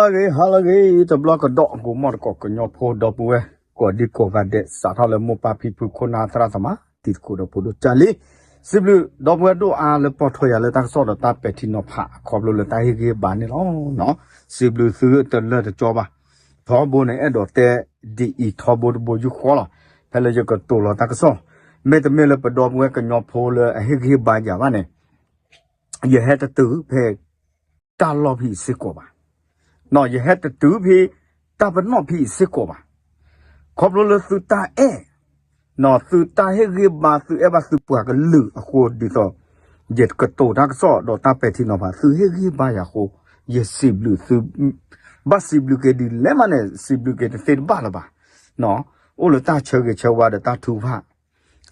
ဟါလၢအဂ့ၤ ဟါလၢအဂ့ၤ တဘျီကဒီး ဂိၤမီၢ်တကိး ကညီဖိဒီပုၢ်ဝဲၢ် ကိးဒံကိးဂၤဒဲး စးထီၣ်လၢမိၢ်ပၢ်ဖံဖု ခိၣ်နၢ်သရၣ်သမါ တံၤသကိးဒီးဖိဒိၣ်ကၢ်လံ, စံးဘျုးဒီပုၢ်ဝဲၢ်ဒိၣ်အါလၢပီၢ်ထွဲယၤလၢတၢ်ကစီၣ်ဒီးတၢ်ပဲာ်ထံနီၤဖး ခီဖျိလၢတၢ်ဟ့ၣ်ဂံၢ်ဟ့ၣ်ဘါန့ၣ်လီၤ. စံးဘျုးသုတလၢာ်တကီဘၣ်. ထီဘိန့ၣ် အဲၣ်ဒိးတဲဒ်အံၤ ထီဘိတဘိယူၢ်ဃီလီၤ. ဖဲလၢယကတိၤလီၤတၢ်ကစီၣ် မ့တမ့ၢ်လၢပဒီပုၢ်ဝဲၢ်ကညီဖိလၢအဟ့ၣ်ဂံၢ်ဟ့ၣ်ဘါယၤဘၣ်န့ၣ် ယဟဲတတုၤဖဲ တၢ်လီၢ်ဖဲအံၤစ့ၢ်ကီးဘၣ်. ယဟဲတတုၤဖဲ တၢ်ပနီၣ်ဖဲအံၤစ့ၢ်ကီးဘၣ်. ခီဖျိလၢသုတၢ်အဲၣ် သုတၢ်ဟ့ၣ်ဂံၢ်ဘါ သုအဲၣ်ဘၣ်သုပှၤကလုာ်အဃိ ဒ်သိး ယကတိၤတၢ်ကစီၣ်ဒီးတၢ်ပဲာ်ထံနီၤဖး သုဟ့ၣ်ဂံၢ်ဘါယၤအဃိ ယစံးဘျုးသု ဘၣ်စံးဘျုးက့ၤဒ်လဲၣ်မးန့ၣ် စံးဘျုးက့ၤတသ့တဘၣ်လၢၤဘၣ်. အိၣ်လၢတၢ်ဆၢဂ့ၤဆၢဝါဒီးတၢ်ထုကဖၣ်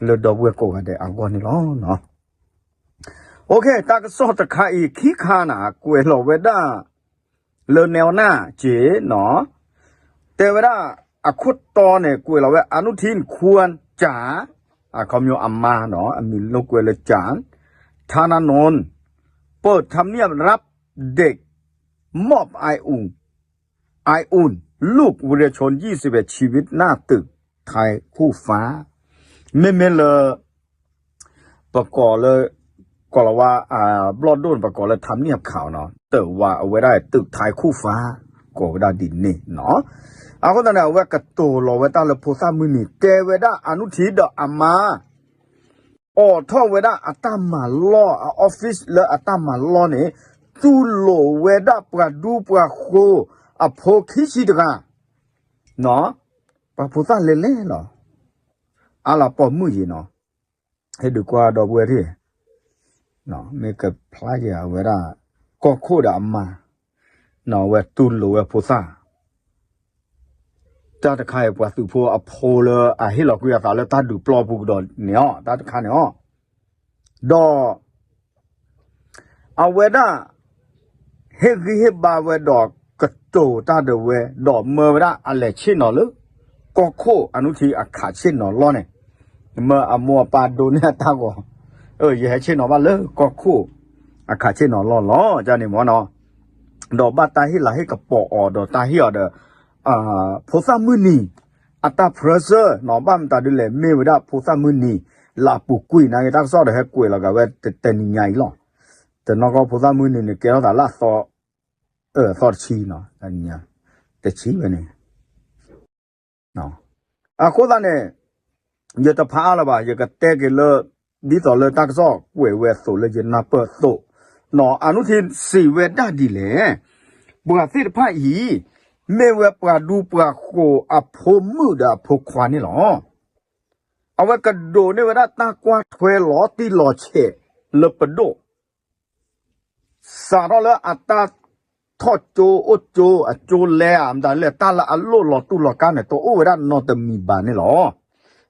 လၢဒီပုၢ်ဝဲၢ်ကိးဂၤဒဲးအဂီၢ်န့ၣ်လီၤ. အိၣ်ခ့ တၢ်ကစီၣ်တခါအံၤခံခါန့ၣ် ကွဲးလီၤဝဲဒၣ် လၢနဲဝဲနၢ်က့ၤနီၤ တဲဝဲဒၣ် အခိၣ်တီန့ၣ် ကွဲးလီၤဝဲ อนุทินควรจะ အခီပညီအမါနီၤ အမံၤလိကွဲးလၢ จ๋ารย์ ธนาโนน เปิดทำเนียบรับเด็ก มอบไออุ่น ไออุ่น ลูกวีรชนยี่สิบเอ็ดชีวิตหน้าตึกไทยคู่ฟ้า မ့မ့ၢ်လၢ ပကိးလၢ ကိးလီၤဝဲ ဘျီၣ်ဒိၣ်န့ၣ် ပကိးလၢ ทำเนียบขาวနီၤ တၢ်ဝဲအဝဲဒၣ် ตึกไทยคู่ฟ้า ကိးဝဲဒၣ်ဒ်န့ၣ်နီၤ. အဃိသတးန့ၣ် အဝဲကတိၤလီၤဝဲတၢ်လၢဖိသၣ်မုၢ်နံၤ တဲဝဲဒၣ် อนุทิน ဒီးအမါ အိးထီၣ်ဝဲဒၣ်အတၢ်မၤလီၢ် အ office လၢအတၢ်မၤလီၢ်န့ၣ် တူၢ်လိာ်ဝဲဒၣ်ပှၤဒူပှၤဃိၤအဖိခံဆံတဂၤ နီၤ ပှၤဖိသၣ်လဲၤလဲၤလီၤ. အါလီၤပိာ်မုၣ်ယံၤနီၤ ဟဲဒုးကွၢ်ဒီပုၢ်ဝဲၢ်ထံၣ် မ့ၢ်ကဖျါယၤဝဲဒၣ် ကီၢ်ခိၣ်ဒီးအမါ နီၤဝဲတူၢ်လိာ်ဝဲဖိသၣ် တၢ်တခါအံၤ ပှၤသုးဖိအဖိလၢအဟ့ၣ်လီၤကွံာ်အသးလၢတၢ်ဒုးပျီပူၤကဒီးန့ၣ်အီၤ တၢ်တခါန့ၣ်အီၤ ဒီး အဝဲဒၣ် ဟ့ၣ်ဂံၢ်ဟ့ၣ်ဘါဝဲဒီးကတိၤတၢ်ဒီးဝဲ ဒီးမၢဝဲဒၣ်အလဲၤဆ့ၣ်နီၤလၢ ကီၢ်ခိၣ် အနုထံအခးဆ့ၣ်နီၤလီၢ်န့ၣ် မၢအမိၢ်အပၢ်ဒိးန့ၢ်အတၢ်ဂီၤ ယဟဲဆ့ၣ်နီၤဘၣ်လၢကီၢ်ခိၣ် အခးဆ့ၣ်နီၤလီၢ်လီၤ ကန့ၣ်မ့ၢ်နီၤ ဒီးဘၣ်တၢ်ဟ့ၣ်လၤဟ့ၣ်ကပီၤအီၤဒီးတၢ်ဟ့ၣ်အီၤဒီး ဖိသၣ်မုၢ်နံၤ အတၢ်ဖြၢဆၢနီၤ ဘၣ်မတၤဒ်လဲၣ် မ့ၢ်ဝဲဒၣ်ဖိသၣ်မုၢ်နံၤ လၢအပူၤကွံာ်နာ်က့ တၢ်ကစီၣ်ဒီးဟဲကွဲးလီၤက့ၤဝဲ တနံၤညါအံၤလီၤ. တနီၤကီၢ်ဖိသၣ်မုၢ်နံၤန့ၣ် ကဲထီၣ်သးလၢအသီ အသီတဆံနီၤ တဆံဝဲန့ၣ် အဃိသတးန့ၣ် ယတဖးအါလၢၤဘၣ် ယကတဲက့ၤလၢ ဒ်သိးလၢတၢ်ကစီၣ်ကွဲးဝဲအသိးလၢယနၢ်ပၢၢ်အသိး အနုထံစံးဝဲဒၣ်ဒ်လဲၣ် ပှၤသ့ၣ်တဖၣ်အံၤ မ့ၢ်ဝဲပှၤဒူပှၤဃိၤအဖိမုၣ်ဒီးအဖိခွါန့ၣ်လီၤ. အဝဲကဒိးန့ၢ်ဝဲဒၣ်တၢ်ကွၢ်ထွဲလီၤတံၢ်လီၤဆဲးလၢပဒိၣ် စးထီၣ်လၢအတၢ်ထီၣ်ကၠိအိၣ်ကၠိအကၠိလဲဧါ မတၤလဲၣ် တၢ်လၢအလိၣ်လီၤတူၢ်လီၤကါန့ၣ် တအိၣ်ဝဲဒၣ်နီတမံၤဘၣ်န့ၣ်လီၤ.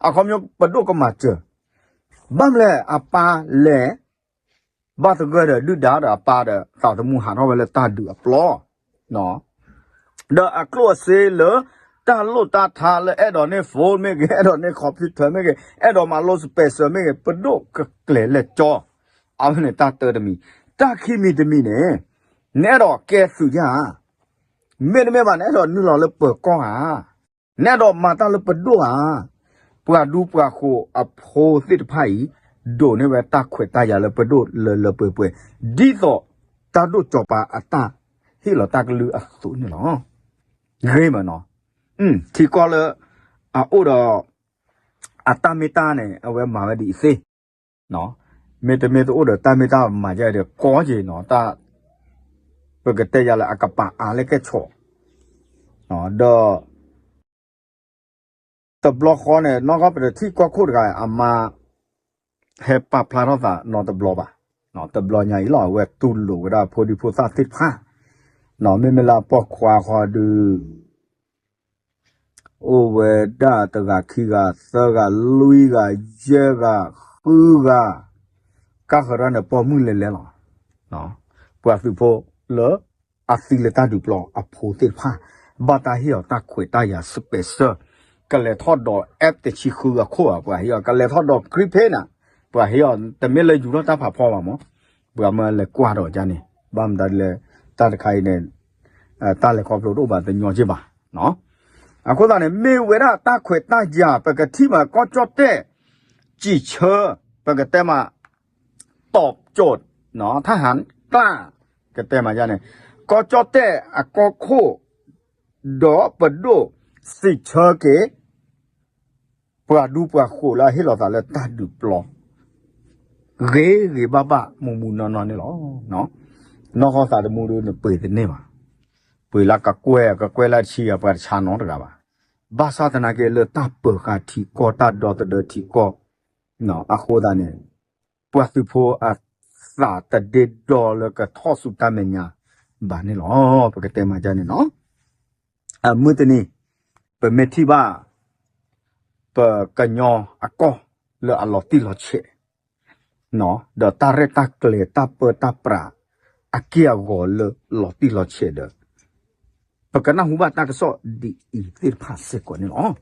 အခီပညီပဒိၣ်ကမၤစၢၤ ဘၣ်မနုၤလဲၣ် အပၢ်လဲၤ ဘၣ်သဂၢၢ်ဒီးဒုၣ်ဒါဒီးအပၢ်ဒီး သးသမူဟးထီၣ်ဝဲလၢတၢ်ဒုးအပျီ ဒီးအကျိၣ်အစ့လၢ တၢ်လိၣ်တၢ်ထါလၢအဲၣ်ဒိးန့ၢ် phone မ့ၢ်ဂ့ၤ အဲၣ်ဒိးန့ၢ် computer မ့ၢ်ဂ့ၤ အဲၣ်ဒိးမၤလိ special မ့ၢ်ဂ့ၤ ပဒိၣ်ကကျဲၤလဲၤကၠီ အဝဲန့ၣ်တၢ်တၢတမံၤ တၢ်ခံမံၤတမံၤန့ၣ် နအဲၣ်ဒိးကဲသုးယါဧါ မ့တမ့ၢ်ဘၣ် နအဲၣ်ဒိးနုာ်လီၤလၢပၢၤကီၢ်ဧါ နအဲၣ်ဒိးမၤတၢ်လၢပဒိၣ်ဧါ ပှၤဒူပှၤဃိၤအဖိသ့ၣ်တဖၣ်အံၤ ဒိးန့ၢ်ဝဲတၢ်ခွဲးတၢ်ယာ်လၢပဒိၣ်လၢလၢပှဲၤပှဲၤ ဒ်သိးတၢ်ဒိၣ်ကၠီၤပၤအတၢ်ဟ့ၣ်လီၤတၢ်ကလုၢ်အသိးန့ၣ်လီၤ. ဂ့ၤမးနီၤ ထံကီၢ်လၢ အအိၣ်ဒီး အတၢ်မ့ၢ်တၢ်န့ၣ် အဝဲမၤဝဲဒ်အံၤသ့ မ့တမ့ၢ်တအိၣ်ဒီးတၢ်မ့ၢ်တၢ်မၤယဲဒီးကီက့ၤနီၤ တၢ် ပကတဲယၤလၢအကပာ်အါလဲၣ်ကဲၣ်ဆိး ဒီး တဘျီဃီန့ၣ် နီၢ်ကီၢ်ပတထံၣ်ကီၢ်ခိၣ်တဂၤ အမါ ဟဲပာ်ဖျါထီၣ်သးနီတဘျီဘၣ်. တဘျီညါအံၤလီၤ အဝဲတူၢ်လိာ်ဝဲဒၣ်ဖိဒံဖိသၣ်သ့ၣ်တဖၣ် မ့မ့ၢ်လၢအပိာ်ခွါဃီဒုး အိၣ်ဝဲဒၣ်တဂၤခံဂၤသၢဂၤလွံၢ်ဂၤယဲၢ်ဂၤဃုဂၤ ကါဃၢၤတၢ်န့ၣ်ပိာ်မုၣ်လဲၤလဲၤလီၤ. ပှၤသုးဖိလၢ အသံလၢတၢ်ဒုးပျီအဖိသ့ၣ်တဖၣ် ဘၣ်တၢ်ဟ့ၣ်အီၤတၢ်ခွဲးတၢ်ယာ် special ကလဲၤထီၣ်ဒီး F တဆံဃုအခိၣ်ဧါ ပှၤဟ့ၣ်အီၤ ကလဲၤထီၣ်ဒီး green paint န့ၣ် ပှၤဟ့ၣ်အီၤ တမ့ၢ်လၢယူၤထီၣ်တၢ်ဖးဖီဘၣ်မး ပှၤမၢလဲၤကွၢ်ဒီးကန့ၣ် ဘၣ်မတၤဒ်လဲၣ် တၢ်တခါအံၤန့ၣ် တၢ်လဲၤခီဖျိတအိၣ်ဘၣ်တညီက့ဘၣ်. အဃိသတးန့ၣ် မ့ၢ်ဝဲဒၣ်တၢ်ခွဲးတၢ်ယာ် ပကထံၣ်ဘၣ်ကီၢ်ကၠီၣ်တဲၣ် စံးဆၢ ပကတဲမး တီၣ်ကၠိၣ် ထၢဟၣ်ကျၢ် ကတဲမးယါန့ၣ် ကီၢ်ကၠီၣ်တဲၣ်အကီၢ်ခိၣ် ဒီးပဒိၣ်စံးဆၢက့ၤ ပှၤဒူပှၤဃိးလၢအဟ့ၣ်လီၤသးလၢတၢ်ဒုးပျီ ဂ့ၤဂ့ၤဘၣ်ဘၣ်မူးမူးနီၢ်နီၢ်န့ၣ်လီၤ. နီၢ်ဃီသးသမူဒီးနပှ့ၤတန့ၢ်ဘၣ်. ပှ့ၤလၢကကွဲၢ် ကကွဲၢ်လၢဆံဂၤ ပှၤတဆါနီတဂၤဘၣ်. ဘၣ်ဆၣ်သနာ်က့လၢတၢ်ပၢၤဃာ်ထံကီၢ် တၢ်ဒီသဒၢထံကီၢ် အဃိသတးန့ၣ် ပှၤသုးဖိအသးတဒ့ဒီလၢကထီၣ်ဆူတၢ်မဲာ်ညါဘၣ်န့ၣ်လီၤ. ပကတဲမးဒ်န့ၣ်နီၤ. အမုၢ်တနံၤ ပမ့ၢ်ထံၣ်ဘၣ် ပကညီအကီၢ်လၢအလီၤတံၢ်လီၤဆဲး ဒီးတၢ်ရဲၣ်တၢ်ကျဲၤတၢ်ပၢတၢ်ပြး အက့ၢ်အဂီၤလၢလီၤတံၢ်လီၤဆဲးဒီး ပကနၢ်ဟူဘၣ်တၢ်ကစီၣ်ဒ်အံၤသ့ၣ်တဖၣ်စ့ၢ်ကီးန့ၣ်လီ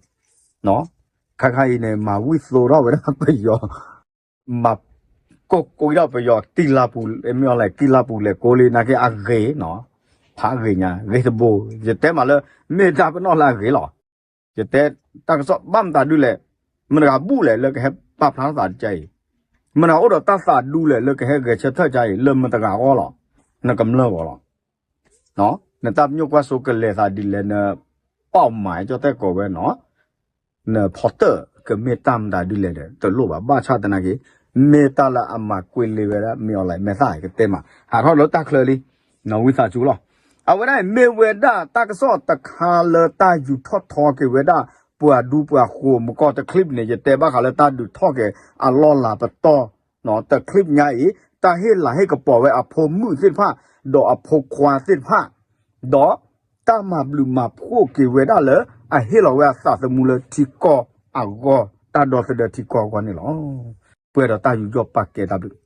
ၤ. ခါခါအံၤန့ၣ် မၤဝံၣ်သိဒီးဝဲဒၣ်ပယီၤ မၤကိၢ်ကိၢ်ဒီးပယီၤတံၢ်လၢပူၤ မ့ၢ်အီၤလဲၣ် တံၢ်လၢပူၤလဲၤကိးလံ နာ်က့အဂ့ၤနီၤ ဖးဂ့ၤညါ ဂ့ၤတဘိ ယတဲမးလၢ မ့ၢ်တၢ်ပနီၣ်လၢအဂ့ၤလီၤ. ယတဲတၢ်ကစီၣ်ဘၣ်မတၤဒုလဲၣ် မတၤတဂၤဘူၣ်လဲၣ်လၢကဟဲပာ်ဖျါထီၣ်သးတခါအံၤ မတၤတဂၤအိၣ်ဒီးတၢ်သးဒူလဲၣ်လၢကဟဲဂဲၤဆၢထၢၣ်တခါအံၤ လၢမတၤတဂၤအဂီၢ်လီၤ. နကမျၢၢ်ဂီၤလီၤ. နတၢ်ပညိၣ်ကွၢ်စိကလဲၤသးဒ်လဲၣ် နပာ်မၤကၠီၣ်တဲၣ်ကိးဝဲနီၤ နဖီတၢၣ်ကမ့ၢ်တၢ်မတၤဒ်လဲၣ်ဒီး တလိၣ်ဘၣ် ဘၣ်ဆၣ်သနာ်က့ မ့ၢ်တၢ်လၢအမၤကွံာ်လံဝဲဒၣ် မ့ၢ်အီၤလဲၣ် မဲာ်သၣ်ကတဲမး ဟးထီၣ်လၢတၢ်ချၢလံ ဝံသးစူၤလီၤ. အဝဲဒၣ်အံၤ မ့ၢ်ဝဲဒၣ်တၢ်ကစီၣ်တခါလၢတၢ်ယူၤထီၣ်ထီက့ၤဝဲဒၣ် ပှၤဒူပှၤဃိးမကီၢ်တချံးန့ၣ် ယတဲဘၣ်ဃးလၢတၢ်ဒုးထီၣ်က့ၤအလီၢ်လၤပတီၢ် တချံးညါအံၤ တၢ်ဟ့ၣ်လၤဟ့ၣ်ကပီၤဝဲအဖိမုၣ်သ့ၣ်တဖၣ် ဒီးအဖိခွါသ့ၣ်တဖၣ် ဒီးတၢ်မၤဘျုးမၤဖှိၣ်က့ၤဝဲဒၣ်လၢ အဟ့ၣ်လီၤဝဲအသးသမူလၢထံကီၢ်အဂီၢ် တၢ်ဒီသဒၢထံကီၢ်အဂီၢ်န့ၣ်လီၤ. ပှဲၤဒီးတၢ်ယူးယီၣ်ပာ်ကဲတၢ်ဘျုး